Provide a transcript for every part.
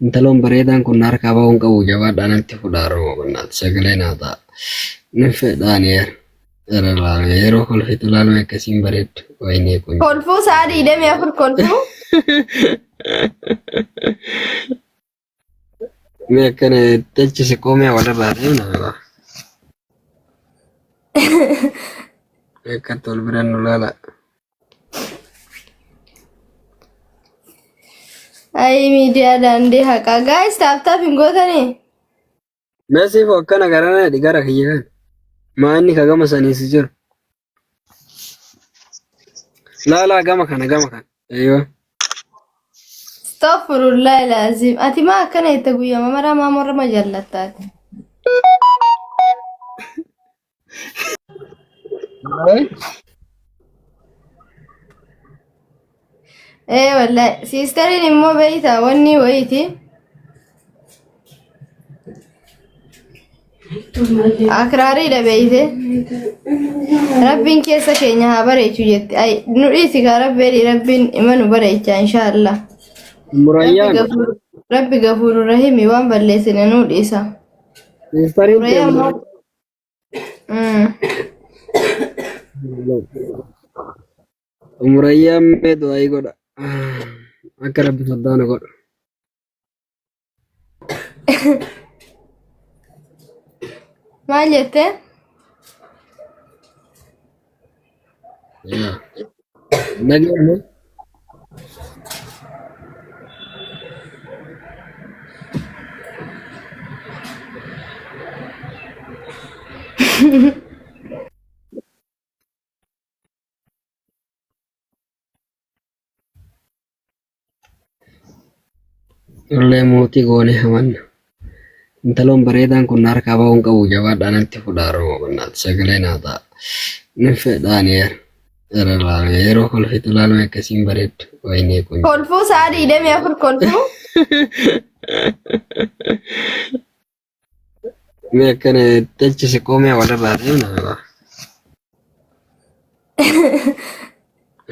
Intaloon bareedaan kun na harkaa bahuu hin qabu jabaadhaa natti fudhaa Oromoo bannaati sagalee naa ta'a. Nin fedhaan era laalme yeroo kolfitu laalme akkasiin bareeddu waynee kun. Kolfuu sa'a 24 kolfuu. Mee akkana achi siqoo mee walirraa deemna mee. Akkatti wal biraan nu laala. Ayi miidiyaa daandii haqaa. Guys tap tap hin gootanii? Mee siif akkana garana jedhi gara kiyya kan. Maa inni ka gama sanii si jiru. Laalaa gama kana gama kana. Eeyyo. Astaghfirullah ilaazim. Ati maa akkana jette guyyaa maraa maa morma jallattaati? Ee wallahi siistariin immoo beeyta wanni wayiiti. Akraariidha beeyte. Rabbiin keessa keenya haa bareechu jetti. Ay nu dhiisi kaa rabbi jedhi rabbiin ima nu bareecha inshaallah. Rabbi Murayyaan gafuur Rabbi gafuuru rahimi waan balleessine nu dhiisa. siistariin tee Murayyaa immoo Murayyaan mee du'aayii godha. Akka rabbi sodaa nu godhu. Maal jette? Yaa. Dhageenye. Illee mootii goone hamanna. Intaloon bareedaan kun na harkaa bahuu hin qabu jabaadhaa natti fudhaa Oromoo bannaati sagalee naa ta'a. Nin fedhaan era laalme yeroo kolfitu laalme akkasiin bareeddu waynee kun. Kolfuu sa'a 24 kolfuu. Mee akkana achi siqoo mee walirraa deemna mee.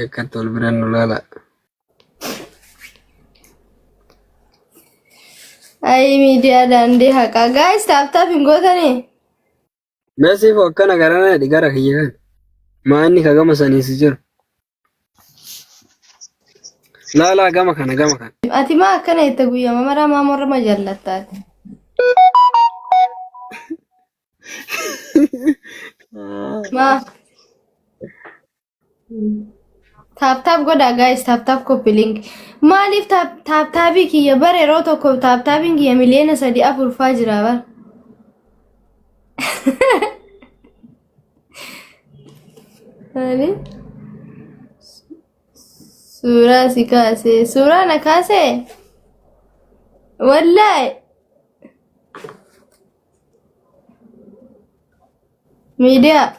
Akkatti wal biraan nu laala. Ayi miidiyaa daandii haqaa. Guys tap tap hin gootanii? Mee siif akkana garana jedhi gara kiyya kan. Maa inni ka gama sanii si jiru. Laalaa gama kana gama kana. Ati maa akkana jette guyyaa maraa maa morma jallattaati? Maa taap taap godhaa guys taap taap copy link. Maaliif taap taap taabii kiyya bara yeroo tokko taap taabiin kiyya miliyoona 3 4 faa jira bara. Maali? Suuraa si kaasee. Suuraa na kaasee? Wallaahi. Miidiyaa.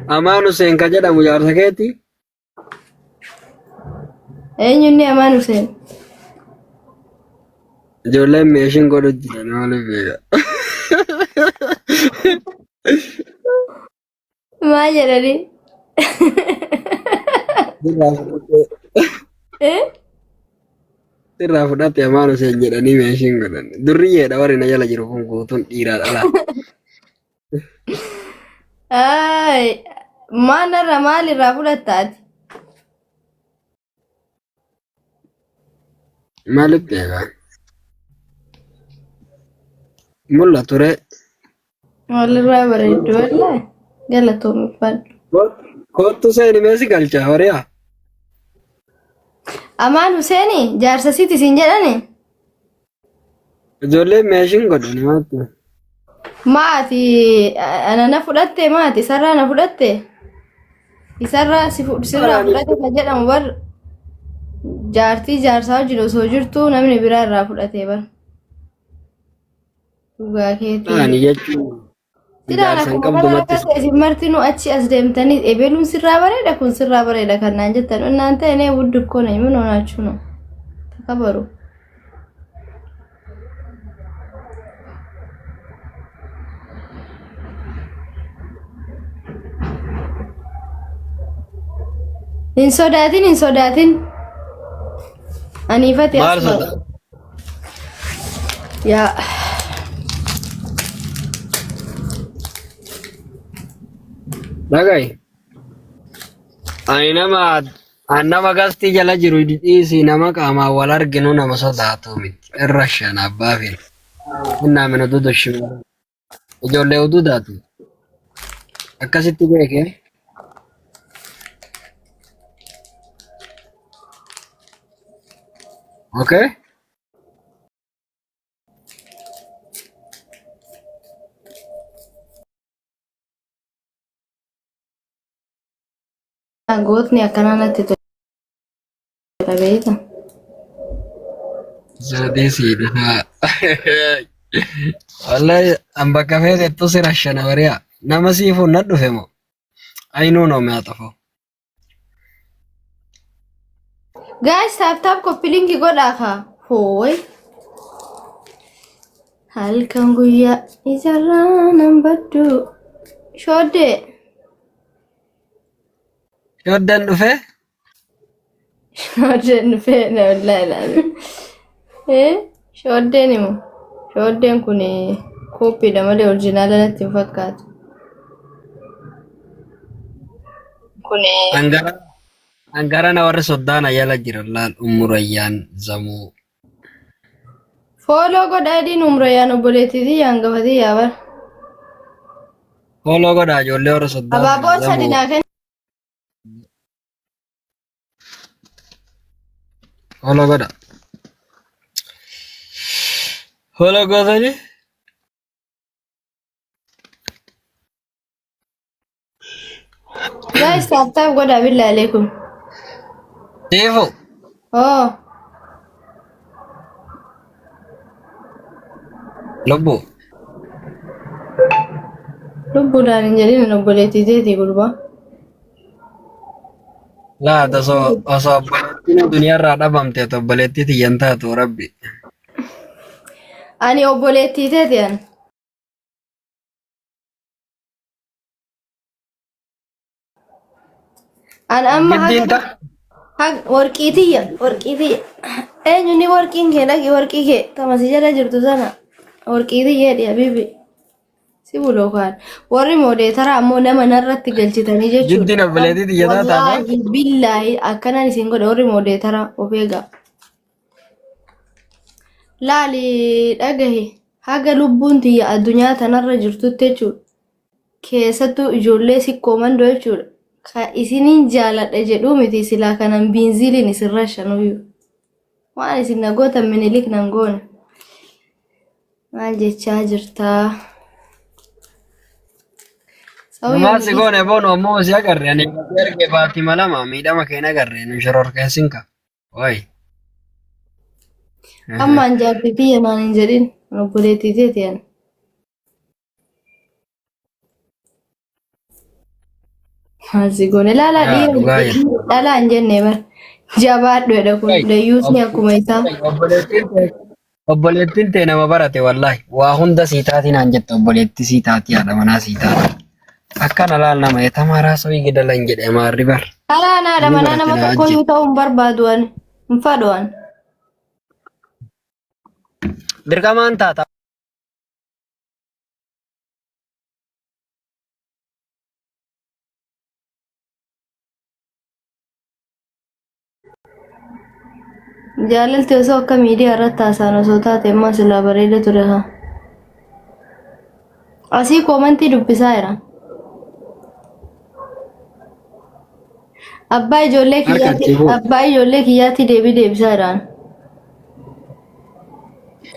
Amaan Hussein ka jedhamu jaarsa keeti. Eenyu inni Amaan Hussein? Ijoolleen meeshin godhu jiran maaliif beeka. Maal jedhanii? Sirraa fudhatte Eh? sirraa fudhatte Amaan Hussein jedhanii meeshin godhan. Durriyyeedha warri na jala jiru kun guutuun dhiiraa dhalaa. Ay, maal narra maal irraa fudhatta ati? Maaliif beeka? Mul'atu ree. Walirraa bareeddu wallaahi. Galatoomi uffadhu. Kottu seeni mee si galcha horiyaa. Amaan Huseeni jaarsa siiti siin jedhani? Ijoolleen meeshin godhani maatti. Maati ana na fudhatte maati isarraa na fudhatte isarraa si sirraa fudhate kan jedhamu bar jaartii jaarsaa wajjin osoo jirtuu namni biraa irraa fudhate bar. Dhugaa keetii. Ani jechuun Silaan jaarsa hin akkuma qabdu kana matti. akka ta'e isin martinuu achi as deemtanii ebeluun sirraa bareeda kun sirraa bareeda kan naan jettan innaan ta'e nee wuddu ikkoo na himin onaachuu no takabaru. Hin sodaatin hin sodaatin. Aniifati Maal asuma. sodaa? Yaa. Dhaga'i. Ani nama an nama gastii jala jiru dhiisii nama qaamaan wal arginu nama sodaatu miti. Irra shan abbaa fi innaa mina dudushima. Ijoollee oduu taatu. Akkasitti beekee. Okay? Gootni akkanaa natti tola beekta. Zaadee sii dhufaa. Wallahi an bakka feetettu si rashana bari'a. Nama siifuun na dhufe moo? Ayinuu noo mi'aaxafoo. Guys, tap tap copy link godhaa kaa. Hooy. Halkan guyyaa ijarraa nan baddu. Shooddee. Shoddeen dhufee? Shooddeen dhufee na wallaahi laala. Eh, shooddeen immoo. Shooddeen kun kooppiidha malee orjinaala natti hin fakkaatu. Angara angara na warri soddaana jala jiran laal umurayyaan zamuu. Fooloo godhaa adiin umrayyaan obboleettii tiyya hangafa tiyyaa bara. Fooloo godhaa ijoollee warra soddaa Abaaboon sadi zamuu. naa kenni. Follow godha. Follow gootanii. Guys, tap tap godhaa billaa aleekum. Siifu. Oh, Lubbu. lubbuudhaan hin jedhin obboleettii teetii gurbaa. Laata osoo osoo obboleettiin duniyaarraa dhabamte otoo obboleettii tiyyan taatu rabbi. Ani obboleettii teeti ani. An amma Giddiin haga ta. haga warqii tiyya warqii tiyya eenyu ni warqiin kee dhaqi warqii kee tama si jala jirtu sana warqii tiyya jedhi habibi si buloo kaan warri moodeetara ammoo nama narratti galchitanii jechuudha. Jiddiin obboleettii tiyya taata aboo. Wallaahi billaahi akkanaan isin godha warri moodeetara of eegaa. Laali dhagahi haga lubbuun tiyya addunyaa tanarra jirtutti jechuudha. Keessattuu ijoollee sikkoo mandoo jechuudha. Ka isiniin jaaladha jedhuu miti silaa kanan biinziiliin isin rashanuyyuu. Waan isin na gootan minilik nan goone. Maal jechaa jirtaa? Saawuyyoo Maal si goone boonu ammoo si agarre ani si arge baatii malama miidhama kee hin agarre nu shororkeessin ka. Wayi. Ammaan jaartii tiyya naan hin jedhin obboleettii teeti ani. Maal si goone laalaa Yaa dhiira dhugaa jette. dhalaa hin jenne bar. Jabaadhu jedha kun Wayi. dayyuusni akkuma isaa. Obboleettiin tee obboleettiin tee nama barate wallahi waa hunda sii taati naan jette obboleettii sii taati haadha manaa sii taati. Akkana laal nama etamaraa soyi gidalan jedhe amaarri bar. Karaa haadha Inni manaa barate nama na tokko ajje. iyyuu ta'uu hin barbaadu ani. Hin fadhu ani. Dirqamaan taata. Jaalalti osoo akka miidiyaa irratti haasa'an osoo taate immoo silaa bareeda ture haa. Asii koomantii dubbisaa jira. Abbaa ijoollee Harka kiyyaatti itti fuudhu. abbaa ijoollee kiyyaatti deebii deebisaa jiraan.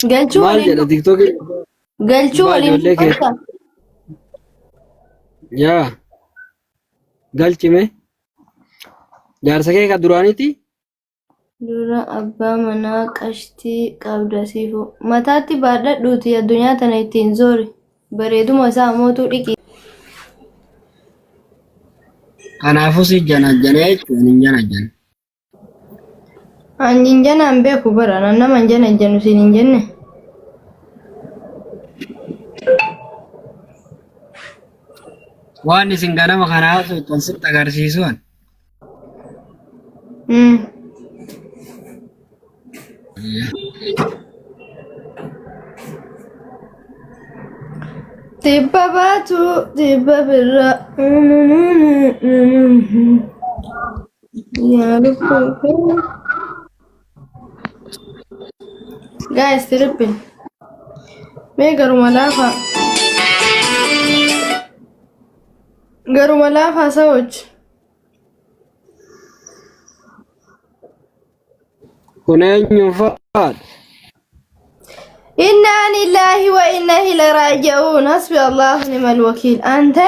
Galchuu Maal waliin jedha tiktookii galchuu abbaa waliin ijoollee kee dubbata. yaa galchime jaarsa kee ka duraaniiti Dura abbaa manaa qashtii qabda siifu. Mataatti baadhadhuuti addunyaa tana ittiin zoori. Bareeduma isaa mootuu dhiqi. Kanaafuu si janajjanee jechuun hin janajjan. An jinjanaan beeku bara nan nama hin janajjanu siin hin jenne. Waan isin ganama kana haasoftan sitti agarsiisuun. Tibba baatu tibba birra. Yaa lubbuu koo. Guys, triple. Mee garuma laafaa. Garuma laafaa sawoch. Kun eenyuun fa'aadha? Innaa lillaahi wa innaa ilaihi raaji'uun. Hasbi Allahu ni'mal wakiil. Ante?